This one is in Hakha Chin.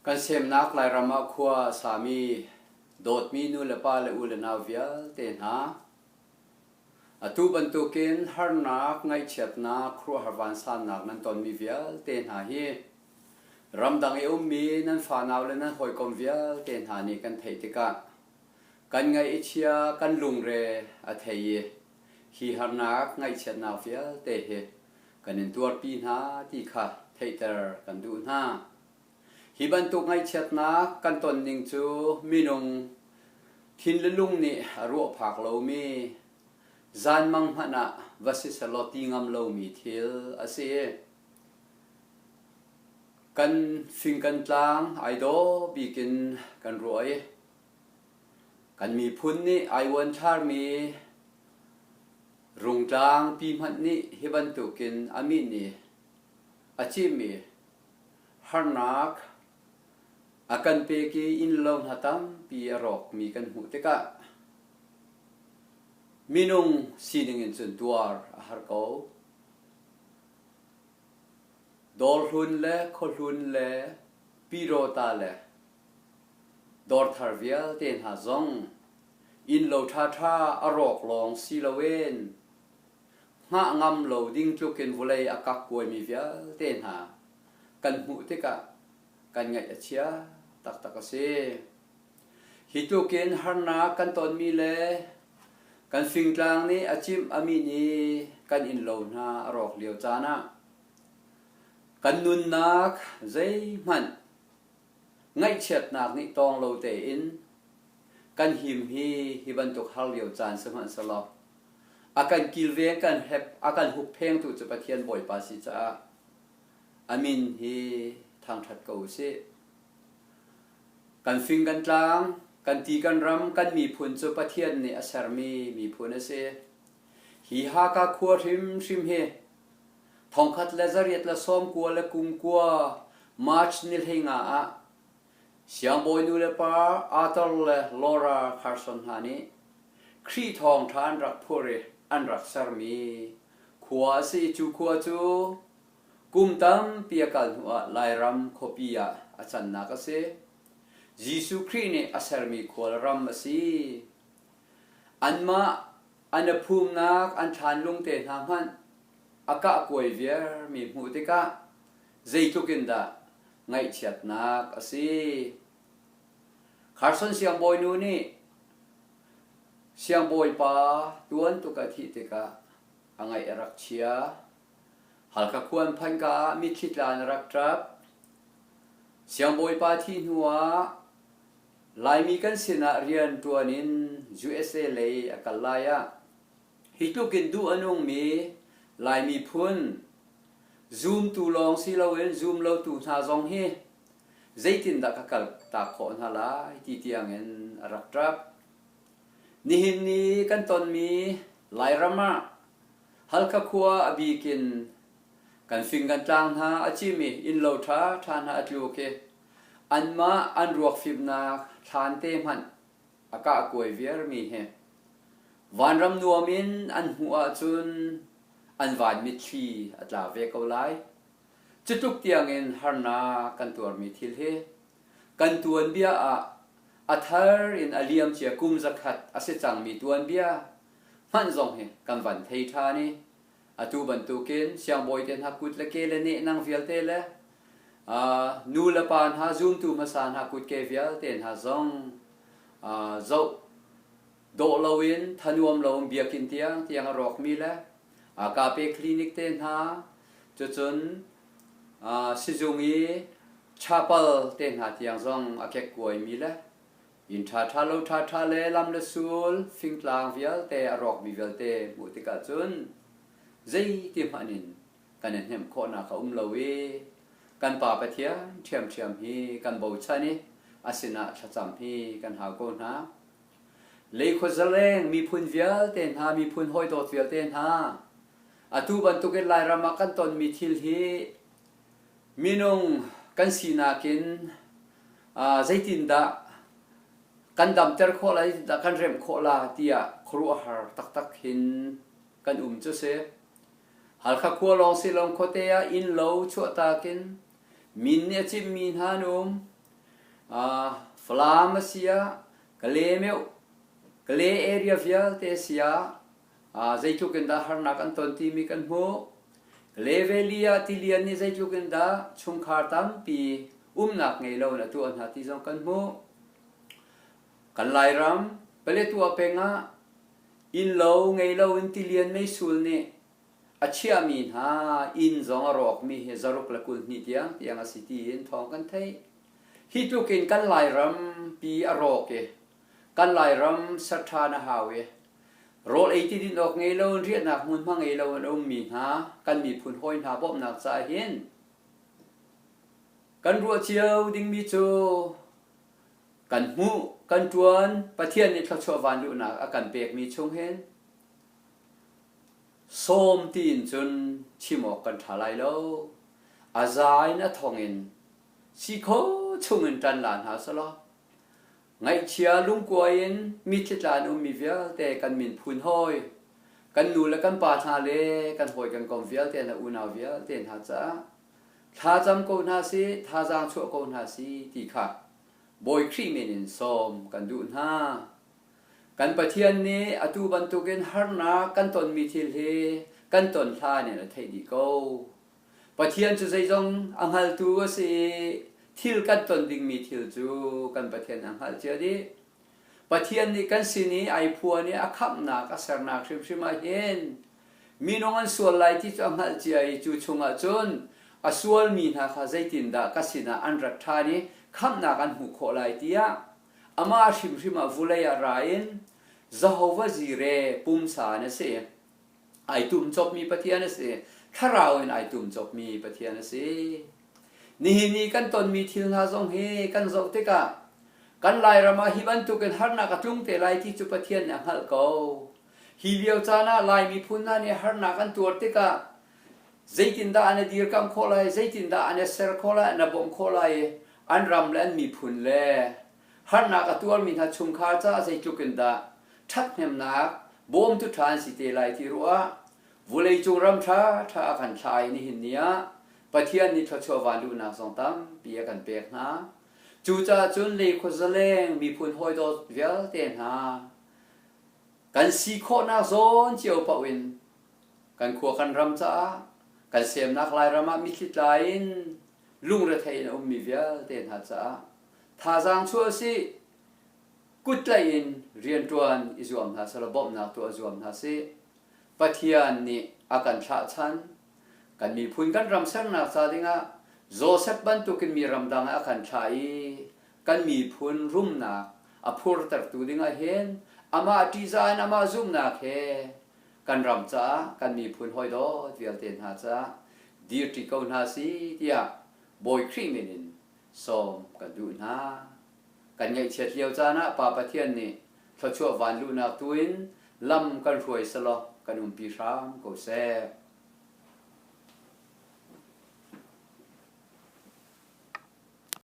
Kan semnak Lairam ah khua a sami dawtmi nu le pa le u le nau vialte hna, atu bantukin harnak, ngaihchiatnak, khuaruahhar vansannak nan tonmi vialte hna hi ramdang i ummi nan fanau le nan hawikom vialte hna nih kan theih tikah kan ngaih i chia, kan lungre a thei i hi harnak, ngaihchiatnak vialte hi kan in tuarpi hna ti kha theihter kan duh hna. Hi bantuk ngaihchiatnak kan ton ning cu minung thin le lung nih a ruah phak lomi, zanmang hmanh ah va si selaw ti ngam lomi thil a si. Kan fing kan tlang ai dawh bik in kan ruah i kan miphun nih ai uanthlarmi Rungtlang pi hmanh nih hi bantukin a min i a cimmi harnak a kan pek i innlo hna tampi a rawkmi kan hmuh tikah minung sining in cun tuar a har ko. Dawrhlun le khuahlun le Pyidawta le dawrthar vialte hna zong innlo ṭhaṭha a rawk lawng si loin hngah ngam lo ding tlukin vawlei a kak kuaimi vialte hna kan hmuh tikah kan ngaih a chia taktak a si. Hi tlukin harnak kan tonmi le kan fingtlang nih a cimh a min i kan innlo hna a rawk lio caan ah kan nunnak zeihmanh ngaihchiatnak nih tawng lo tein kan him hi hi bantuk har lio caan sihmanhsehlaw a kan kilveng kan hep a kan hupphengtu cu Pathian Bawipa si caah a min hi thangṭhat ko usih. Kan fing kan tlang, kan ti kan ram, kan miphun cu Pathian nih a sermi miphun a si. Hi Haka khua hrimhrim hi 1890 March ni 15 ah Siangbawi nu le pa Arthur le Laura Carson hna nih Khrih thawngṭha an rak phur i an rak sermi khua a si i cu khua cu kum tampi a kal hnuah Lairam khuapi ah a cannak a si. Jesuh Khrih nih a sermi khualram a si. Anmah an a phumnak an thlanlung te hna hmanh a kah kuai viarmi hmuh tikah zeitluk in dah ngaihchiatnak a si. Carson siangbawinu nih siangbawipa tuan tuk a thih tikah a ngaih a rak chia. Halkha khua an phanka ah mitthli tla in a rak ṭap. Siangbawipa thih hnuah Laimi kan sinah rian ṭuan in USA lei a kal lai ah hi tluk in duh a nungmi Laimi phun zumtu lawng si loin zum lotu hna zong hi zeitindah ka kal tak khawh hna lai ti tiangin a rak ṭap. Nihin ni kan tonmi Lairam ah Halkha khua a bik in kan fing kan tlang hna a cim i innlo ṭhaṭha hna a tluk i anmah an ruak fimnak thlan te hmanh a kah kuai viarmi hi vanram nuam in an hmuh ahcun an van mitthli a tla ve ko lai. Cutluk tiangin harnak kan tuarmi thil hi kan tuanbia ah a thar in a liamcia kum 100 a si cangmi tuanbia hmanh zong hi kan van thei ṭhan i atu bantukin siangbawi te hna kut le ke le nehnang vialte le nu le pa hna zumtu hmasa hna kutke vialte hna zong zoh dawh loin thanuam loin biakinn tiang tiang a rawkmi le kape clinic te hna cucun sizung i chapel te hna tiang zong a kekkuaimi le inn ṭhaṭha lo ṭhaṭha le lam le sul fingtlang vialte a rawkmi vialte hmuh tikah cun zeiti hmanh in kan i hnemh khawhnak a um lo i kan Pa Pathian ṭhiamṭhiam hi kan bochan i a sinah thlacam hi kan hau ko hna. Leikhuazaleng miphun vialte hna, miphun hawidawt vialte hna, atu bantukin Lairam ah kan tonmi thil hi minung kan sinak in zeitindah kan damter khawh lai, zeitindah kan remh khawh la tiah khuaruahhar taktak hin kan um cu si. Halkha khua lawng si lo khuate ah innlo chuahtak in min nih a cimmi hna an um. Falam a si ah, Kale Kale area vialte a si ah, zeitluk in dah harnak an ton timi kan hmuh. Kale Valley ah tilian nih zeitluk in dah chungkhar tampi umnak ngei lo in a tuah hna ti zong kan hmuh. Kan Lairam, Paletwa peng ah innlo ngei lo in tilian meisul nih a chiahmi hna inn zong a rawkmi hi zaruk le 22 tiang tiang a si tiin thawng kan theih. Hi tluk in kan Lairam pi a rawk i kan Lairam ser ṭhan a hau i rawl ei ti din awk ngei lo in riahnak hmunhma ngei lo in a ummi hna kan miphun hawi hna bawmhnak caah hin kan ruah cio dingmi cu kan hmuh kan ṭuan Pathian nih thluachuah vanluhnak a kan pekmi chung hin Sawm tiin cun chim awk kan ṭha lai lo. A za in a thong in si kho chungin ṭan la hna selaw ngaihchia lungkuai in mitthli tla an ummi vialte kan minphun hawi, kan nu le kan pa hna le kan hawi kan kom vialte hna unau vialte hna caah thlacam ko hna sih, thazaang chuah ko hna sih ti kha Bawi Khrih min in sawm kan duh hna. Kan Pathian nih atu bantukin harnak kan tonmi thil hi kan ton hlan in a theih dih ko. Pathian cu zeizong a hngaltu a si i thil kan ton dingmi thil cu kan Pathian a hngalh cia dih. Pathian nih kan sin i ai phuan i a khamhnak a sernak hrimhrim ah hin minung an sual lai ti cu a hngalh cia i cu chungah cun a sualmi hna kha zeitindah ka sinah an rat ṭhan i khamhnak an hmuh khawh lai tiah Amah hrimhrim ah vulei ah ra in Jehovah Jireh pumsa in a si. Ai tum copmi Pathian a si. Thlarau in ai tum copmi Pathian a si. Nihin i kan tonmi thil hna zong hi kan zoh tikah kan Lairam ah hi bantukin harnak a tlung te lai ti cu Pathian nih a hngalh ko. Hi lio caan ah Lai miphun hna nih harnak an tuar tikah zeitindah an i dirkamh khawh lai, zeitindah an i ser khawh lai, an i bawmh khawh lai i an ram le an miphun le harnak a tuarmi hna chungkhar caah zeitluk in dah ṭhathnemnak bawmtu ṭha an si te lai ti ruah vawleicung ram ṭhaṭha a kan thlah i nihin ni ah Pathian nih thluachuah vanluhnak zong tampi a kan pek hna. Cucaah cun lei khuazaleng miphun hawidawt vialte hna kan si khawhnak zawn cio paoh in kan khua kan ram caah kan semnak Lairam ah mitthli tla in lungrethei in a ummi vialte hna caah thazaang chuah usih, kuttlaih in rianṭuan i zuam hna selaw bawmhnak tuah zuam hna sih. Pathian nih a kan thlahchan. Kan miphun kan ram sernak ca dingah Joseph bantukin mi ramdang ah a kan thlah i kan miphun rumnak a phurtertu dingah hin amah ṭihzah in amah zumhnak he kan ram caah kan miphun hawi dawt vialte hna caah dirṭi ko hna si tiah Bawi Khrih min in sawm kan duh hna. Kan ngaihchiat lio caan ah Pa Pathian nih thluachuah vanluhnak tu in lam kan hruai selaw kan umpi hram ko seh.